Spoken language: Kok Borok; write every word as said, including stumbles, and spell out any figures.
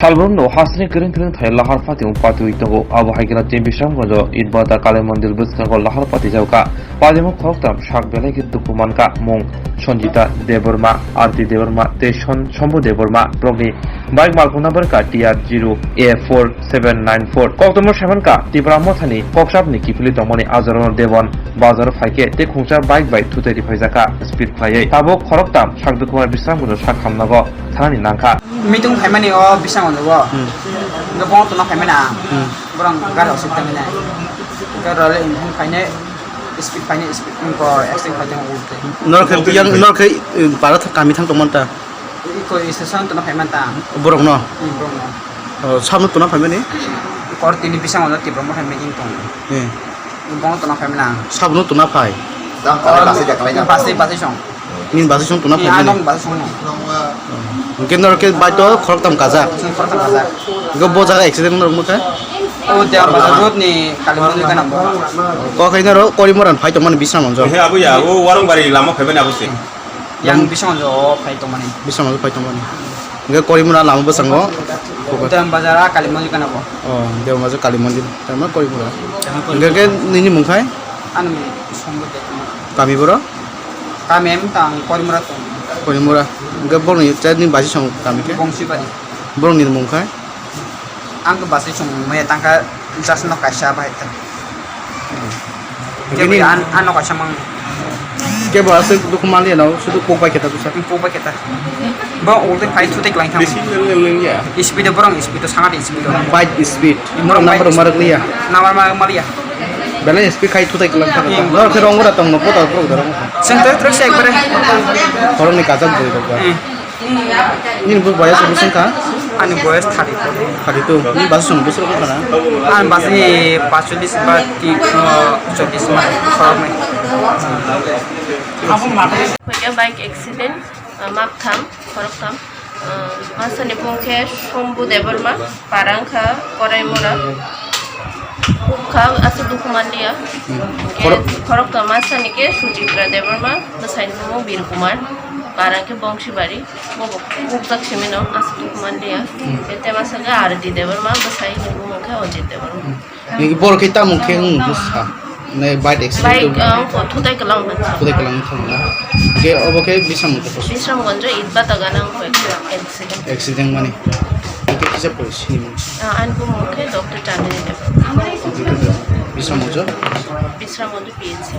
Salbrum no hasni kring kring thai lahar pati patwi tongo. Abo hai khe Bisramganjo Itbata Kali Mondir bwskango lahar pati jao kha. Patimo khoroktham sak belai khe dukhu man kha mung Sanjita Debbarma, Arti Debbarma tei Son-, Shambhu Debbarma. Borokni bike malkhungna bar kha T R zero A four seven nine four. Koktomo saiman kha Tipra Mothani koksapni kiphilwi tongmani Ajorno Debon bazaro phai khe tei khungsa bike bai thutai riphaijak kha speed khlaiwi. Tabuk khoroktham sak dukhu man Bisramganjo sak hamnago thanani nang kha. Meeting phaimani o Bisramganjo o. Hmm. Hingke bo tongna phaimani ang. Hmm. Borok gari osuk tongmani. Gari role engine phaine, speed phaine, speed ko accident phaine ulti. Norok khe yang, norok khe, eh, para kami thang tongmani ta? Iko station tongna phaimani ta. Borok no? Hmm, borok no. Oh, sabno tongna phaimani? Kor tini Bisramganjo Tipra Motha meeting tong. Eh. Bono tongna phaimani ang. Sabno tongna phai? Basai, basai song. Nini basai song tongna phaimani? Anong basai song. Hingke norok khe bai to khoroktham kajak? Khoroktham kajak. Hingke bo jaga accident norok mokhe? O Diyar Bazar road ni Kali Mandir gana bo. Ko khe norok Korimora phai tongmani Bisramganjo. He, abo ya, o Warungbari lama phaimani abo se. Yang Bisramganjo o phai tongmani. Bisramganjo phai tongmani. Hingke Korimora lama bwskango. Dam bazar a Kali Mandir kana bo. Oh, Dam bazar Kali Mandir. Tamo Korimora. Hingke nini mung khai? Ani mung Shambhu Debbarma. Kami boro? Kami em tang Korimora tong. Korimora. Hingke borokni chatni basi song kami ke? Bongsibari. Borokni mung khai? Ang ke basi song maya tangka just no kaisa bai ta. Kebo an, ano kaisa mang. Kebo aswk dukhu manliya no, sudu kok bai khe ta bwsa. Kok bai khe ta. Bo ulti phai thutai klang thang. Speed o borong speed o sanga de speed o. Bike speed. Borong number bike marok liya. Number marok maliya. Belai speed khai thutai klang thang. Hmm. Norok khe rong ora tong no, poto borok da rong. Seng trek trek se ekbare. Borok ni kajak bui rok ba. Hmm. Nini bo boyes bwswng kha? Ani boyes thirty two. Thirty two. Nini basi song bwswk wngkha na? Ani basi pacholish ba ti, uh, chollish ma khoroknwi. Hoya bike accident, uh, map tham, khorok tham. Uh, masani bung khe Shambhu Debbarma, para wngkha Koraimora. Khub kha, aswk dukhu manliya. Hmm. Khe khorok- khorok tama sani khe Sujitra Debbarma, bwsaini bumung Bir Kumar, para khe Bongsibari, bo bo bukjak simi no aswk dukhu manliya. Hmm. Khe tema saka Arati Debbarma, bwsaini bumung khe Ajit Debbarma. Hmm. Nini borok khe tamo khe wng bwsa? Nai bike accident. Bike, wng, thutai kwlang wngkha. Thutai kwlang wngkha na. Khe obo khe Bisramganj. Bisramganj, Itbata gana wngkha accident. Accident mani. Khe kisa pore sini mung. Ah, ani bumung khe Doctor Chandni Debbarma. Bisramganj? Bisramganj P H C.